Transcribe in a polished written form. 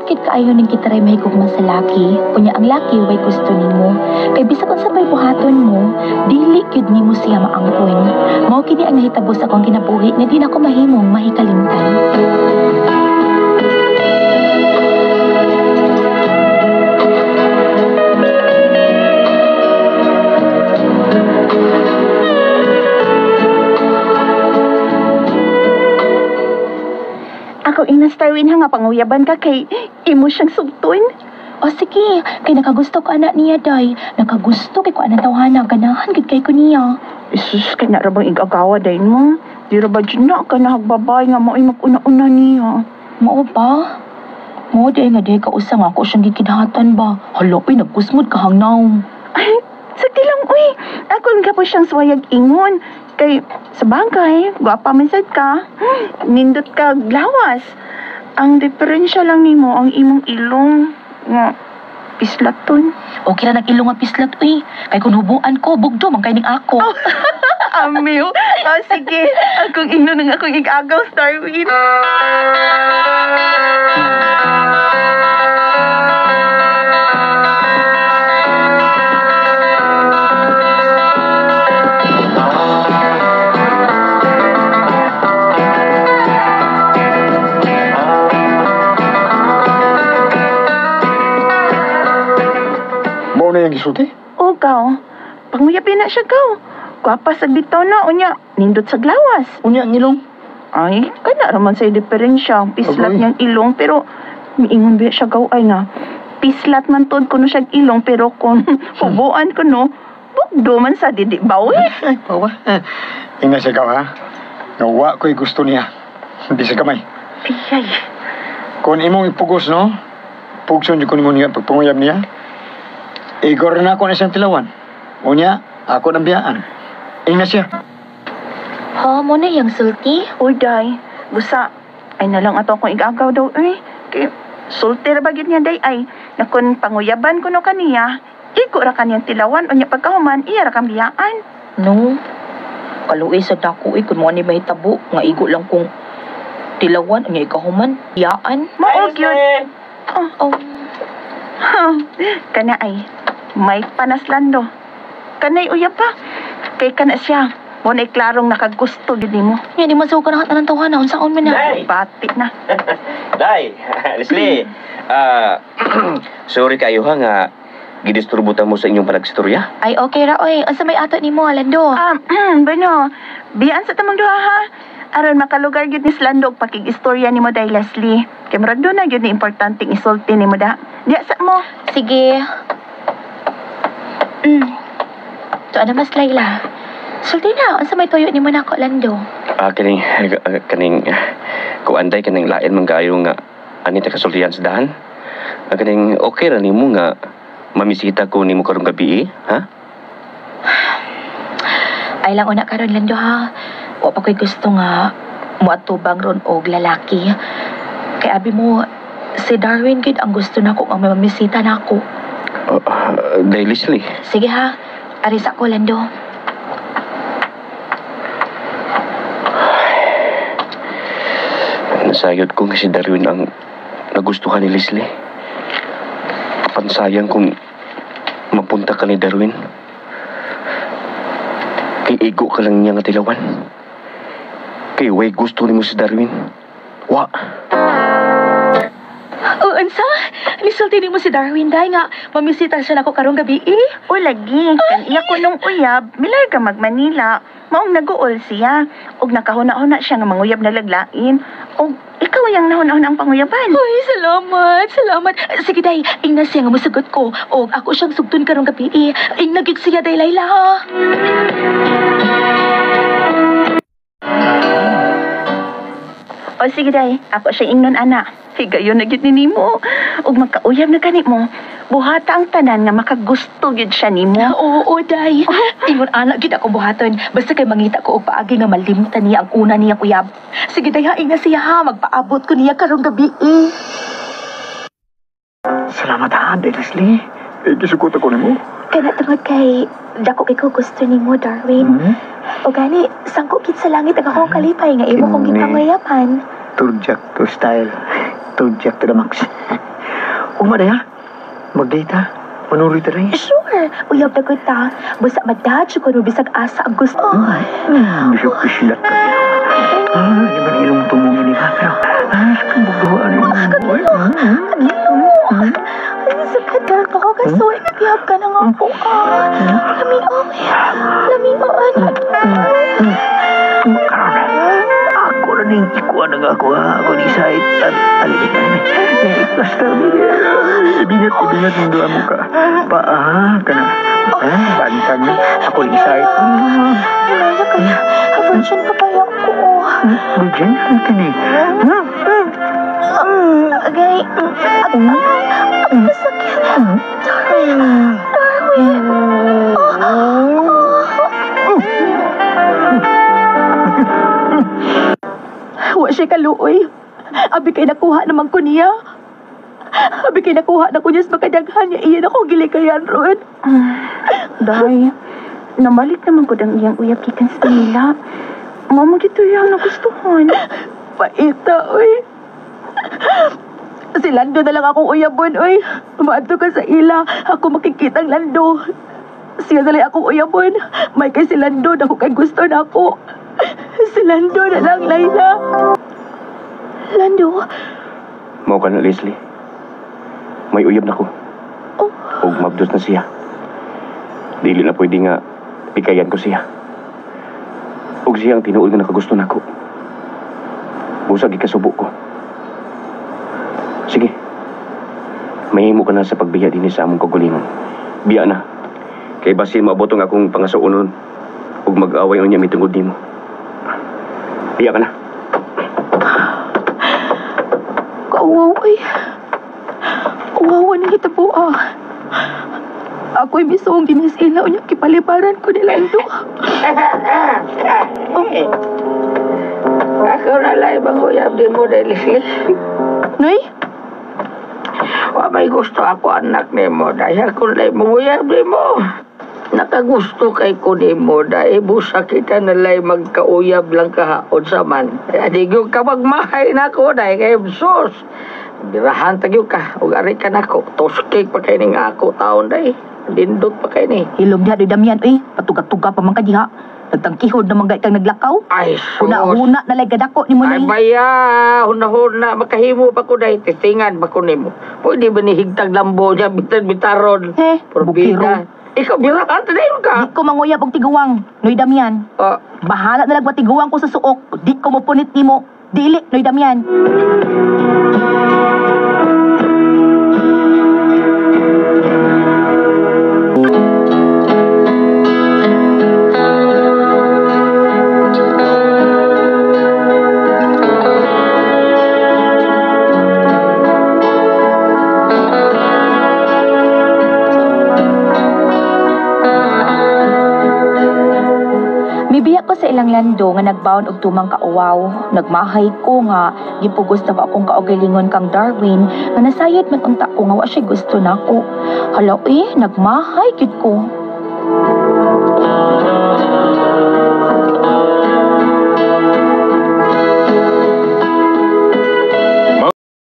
Sakit kid kaayo ning kita ray mahigugma sa laki. Unya ang laki way gusto nimo. Kay bisag unsa pa'y buhaton mo, dili gyud nimo siya maangkon. Mao kini ang nahitabo sa akong kinabuhi nga di nako mahimong mahikalimtan. Ako ina Starwin ha nga panguyaban ka kay imo siyang sugton. O sige, kay nakagusto ko anak niya day. Nakagusto kay ko anang tawhana, ganahan gid kay ko niya. Isus, kay na ra bang igagawa day mo? Di ra ba dyan na ka nahagbabay nga mao'y mag-una-una niya? Mao ba? Mao day nga day ka usa nga ako siyang gikidhatan ba? Hala, uy, nagkusmod ka hangnaw. Ay, sige lang, uy. Ako ang gapo siyang suwayag ingon. Kay, sa bagay, gwapa man sad ka. Nindot ka lawas. Ang diferensya lang nimo ang imong ilong nga pislaton. Okay ra nag-ilong nga pislat, uy. Kay kun hubuan ko, bugdo man kay ning ako. Oh, amiw. Oh, sige. Akong ingnon ang akong igagaw, Starwin. Mao na yung gisulti? O, gaw. Panguyapin na siya, gaw. Gwapa sa bitaw na, unya, nindot sa glawas. Unya ang ilong. Ay, kana raman sa diferensya ang pislat Agoy. niyang ilong, pero miingon ba siya gaw ay nga. Pislat man tod kuno siya ilong, pero kung hubuan kuno, bugdo man sa didi bawi. Ay, pawa. Ingna siya gaw, ha? Nawa ko'y gusto niya. Hindi sa kamay. Ay, ay. Kung imong ipugos, no? Pugson yung kunin mo niya, pagpanguyab niya. Igor na ako na siyang tilawan. Unya, ako ng biyaan. Ingna siya. Ha, mo na iyang sulti? Uy, day. Busa, ay na lang ato akong igagaw daw, eh. Kay, sulti ra ba gyud niya, day, ay. Na kung panguyaban kuno kaniya, igo ra kaniyang tilawan, unya pagkahuman, iya ra kang biyaan. No. Kaluoy sa dako eh, kung mo ni mahitabo, nga igo lang kung tilawan, unya ikahuman, biyaan. Mao gyud. Oh, Kana ay, may panaslando. Kanay uyab pa. Kay kana siya. Mo na klarong nakagusto gid nimo. yan, di man sa ka ng tawhana, unsaon man na. Day! Bati na. Day! Leslie! Sorry kayo ha nga gidisturbutan mo sa inyong panagstorya. Ay, okay ra, oy. Unsa may ato nimo, Lando? Bueno, biyaan sa tamang duha ha. Aron makalugar gyud ni Slando og pakig-istorya nimo day Leslie. Kay murag doon na gyud ni importanteng isulti nimo da. Diya sa mo. Sige. To ano mas Layla? Sulti na, unsa may tuyo nimo nako, Lando? Kaning kaning kuanday kaning lain man kaayo nga ani ta kasultihan sa dahan. Kaning okay ra nimo nga mamisita ko nimo karong gabi, eh, ha? Ay lang una karon Lando ha. Wa pa ko'y gusto nga moatubang ron og lalaki. Kay abi mo si Darwin gid ang gusto nako nga may mamisita nako. Day Leslie. Sige ha. Arisa ko, Lando. Nasayod ko nga si Darwin ang nagustuhan ni Leslie. Pansayang kung mapunta ka ni Darwin. Kay igo ka lang niya nga tilawan. Kay way gusto nimo si Darwin. Wa. Oh, unsa? Nisulti nimo si Darwin day nga mamisita siya nako karong gabi eh. O lagi, kan iya ko nung uyab, milarga mag Manila. Maong naguol siya. Og nakahuna-huna siya nga manguyab na laglain. Og ikaw yang nahuna-huna ang panguyaban. Uy, salamat, salamat. Sige day, ingna siya nga mosugot ko. Og ako siyang sugton karong gabi eh. Ingna gyud siya day Layla ha. O sige day, ako siya ingnon ana. Higayon na gyud ni nimo. Og magkauyab na kani mo. Buhata ang tanan nga makagusto gyud siya nimo. Oo, day. Ingon ana gyud akong buhaton. Basta kay mangita ko og paagi nga malimtan niya ang una niyang uyab. Sige day ha, ingna siya ha, magpaabot ko niya karong gabi eh. Salamat ha, Day Leslie. Eh, gisugot ako nimo. Kana tungod kay dako kay ko gusto nimo, Darwin. O gani, sangko kit sa langit ang akong kalipay nga imo kong Kini. gipangayapan. Turjak to style. Turjak to the max. Ugma day ha. Mag-date ha. Manuloy ta day. Sure, uyab na gud ta. Busa madadyo ko no bisag asa ang gusto. Bisag pisilat ka. Ah, di man ilong tumong ini ba? Pero, sa kang bugduan. Kagilo! Kagilo! Ay, sakit ka ko kasoy. Nagihap ka na nga po ah. Lami oy. Lami oy. Karon, ako na ning ikuan na nga ako ha. Ako ni sa talimit na ni. Basta, ibingat, ibingat yung doon mo ka. Paa, ka na. Bantag na. Ako ni Isay. Hinaya kaya. Virgin pa kaya ko. Virgin? Ano ka ni? Agay. Ang masakit. Darwin. Darwin. Wa siya kaluoy. Abi kay nakuha naman ko niya. Abi kay nakuha na ko niya sa makadaghan niya. Iyan ako gilikayan ron. Day, nabalik naman ko ang iyang uyab gikan sa Manila. Mao mo dito yung nagustuhan. Paita, oy. Si Lando na lang akong uyabon, oy. Maadto ka sa ila. Ako makikita ang Lando. Siya na lang akong uyabon. May kay si Lando, dako kay gusto na ako. Si Lando na lang, Layla. Lando, Mao ka na, Leslie. May uyab na ko. Oh. Ug mabdos na siya. Dili na pwede nga pikayan ko siya. Ug siya ang tinuod nga nakagusto nako. Busa gikasubo ko. Sige. Mahimo ka na sa pagbiya dinhi sa among kaugalingon. Biya na. Kay basin maabot ang akong pangasuonon ug mag-away unya mitungod nimo. Biya ka na. Kawaw, ay. Kawawa ng hitabo, ah. Ako'y misong ginisila unya kipalibaran ko ni Lando. Oh, Ako na lang ibang uyab di mo dahil Leslie. Nay? Wa may gusto ako anak ni mo dahil ako lang mong uyab di mo. Nakagusto kay ko ni mo dahil busa kita na lang magkauyab lang kahaon sa man. Kaya di gyud ka magmahay na ako dahil kay sus. Birahan tagyo ka, ug ari ka nako. Toskik pa kay ning ako taon dahil. Dindot pa kay ni. Hilom diha, Damian, uy. Patuga-tuga pa man ka diha. Nagtangkihod na manggay kang naglakaw. Ay, sus. Huna-huna na lay gadako ni mo Ay, nay. baya, huna-huna, makahimo pa ko dahil, testingan pa ko nimo. Pwede ba ni higtag lambo niya, bitan bitaron. He, bukiro. Porbida. Ikaw, birahan, tanayon ka. Di ko manguyab og tiguang, Noy Damian. Ah, Bahala na lang tiguang ko sa suok. Di ko mopunit nimo. Dili, Noy Damian. Mibiya ko sa ilang lando nga nagbaon og tumang kauwaw. Nagmahay ko nga gipugos na ba akong kaugalingon kang Darwin nga nasayod man unta ko nga wa siya gusto nako. Hala eh, nagmahay gid ko.